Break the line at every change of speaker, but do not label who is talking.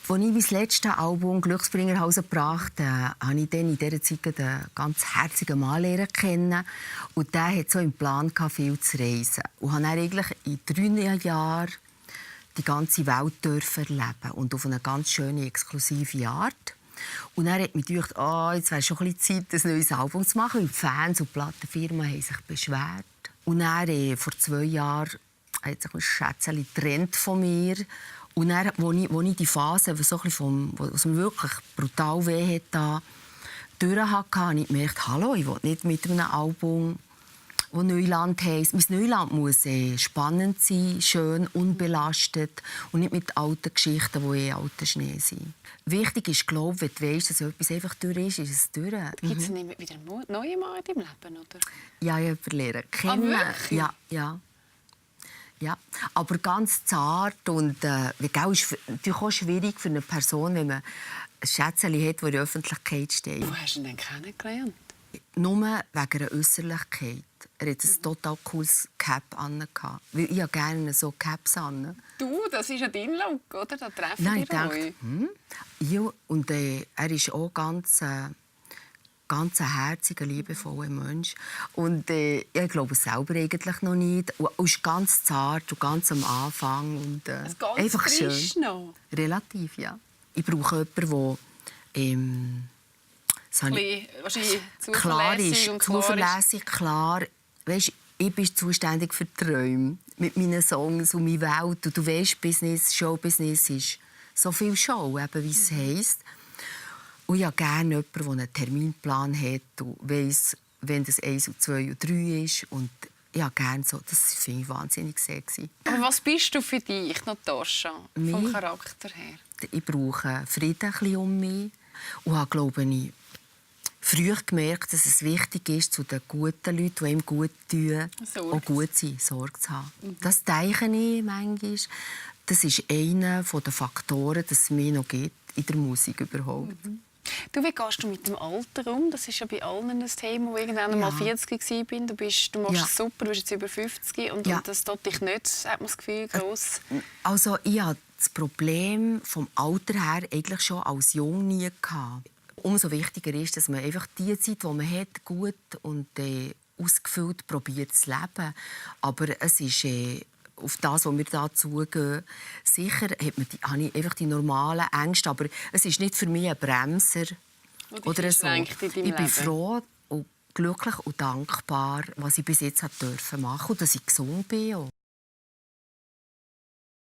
Als ich mein letztes Album «Glücksbringer» herausgebracht habe, habe ich dann in dieser Zeit einen ganz herzigen Mann lernen kennen. Und der hatte so im Plan, viel zu reisen. Und habe dann eigentlich in 3 Jahren die ganze Welt erleben und auf eine ganz schöne, exklusive Art. Und dann hat mich gedacht, jetzt wäre schon ein bisschen Zeit, ein neues Album zu machen. Und die Fans und die Plattenfirmen haben sich beschwert. Und dann, vor 2 Jahren, hat sich ein Schätzchen getrennt von mir. Und dann, als ich die Phase, so was mir wirklich brutal weh hat, durch hatte, habe ich gemerkt, hallo, ich will nicht mit einem Album, das Neuland heisst. Mein Neuland muss spannend sein, schön, unbelastet und nicht mit alten Geschichten, die alter Schnee sind. Wichtig ist, glaube, wenn du weißt, dass etwas einfach durch ist es durch.
Gibt es nicht wieder neue Mann in deinem Leben, oder?
Ja, ich habe jemanden kennen.
Wirklich?
Ja. Ja, aber ganz zart und ist natürlich auch schwierig für eine Person, wenn man ein Schätzchen hat, das in der Öffentlichkeit steht.
Wo hast du ihn denn kennengelernt?
Nur wegen einer Äußerlichkeit. Er hatte ein total cooles Cap an. Ich habe gerne so Caps an.
Du, das ist ja dein Look, oder? Da treffen
Nein,
wir euch.
Ja, und er ist auch ganz ein herziger, liebevoller Mensch. Und ich glaube es selber eigentlich noch nicht. Und ist ganz zart und ganz am Anfang. Und,
Ganz
einfach
frisch
schön.
noch.
Relativ, ja. Ich brauche jemanden, der
Wahrscheinlich
klar
zuverlässig
ist,
und
zuverlässig, klar. Weißt, ich bin zuständig für die Träume mit meinen Songs und meiner Welt. Und du weißt, Showbusiness ist so viel Show, eben, wie es heisst. Und ich habe gerne jemanden, der einen Terminplan hat und weiss, wenn das 1 und 2 und 3 ist. Und ich habe gerne so, das finde ich wahnsinnig sexy.
Aber was bist du für dich, Natascha, vom Charakter her?
Ich brauche Frieden um mich und habe, glaube ich, früh gemerkt, dass es wichtig ist, zu den guten Leuten, die ihm gut tun, auch gut sein, Sorge zu haben. Das denke ich manchmal. Das ist einer der Faktoren, dass es mir noch gibt in der Musik überhaupt.
Du, wie gehst du mit dem Alter um? Das ist ja bei allen ein Thema, wo ich irgendwann mal 40 war. Du machst es super, du bist jetzt über 50 und das tut dich nicht, hat man das Gefühl, gross.
Also ich hatte das Problem vom Alter her eigentlich schon als Jung nie gehabt. Umso wichtiger ist, dass man einfach die Zeit, die man hat, gut und ausgefüllt probiert zu leben. Aber es ist auf das, was wir da zugehen, sicher habe ich einfach die normalen Ängste, aber es ist nicht für mich ein Bremser oder so. Ich bin froh und glücklich und dankbar, was ich bis jetzt machen durfte und dass ich gesund bin.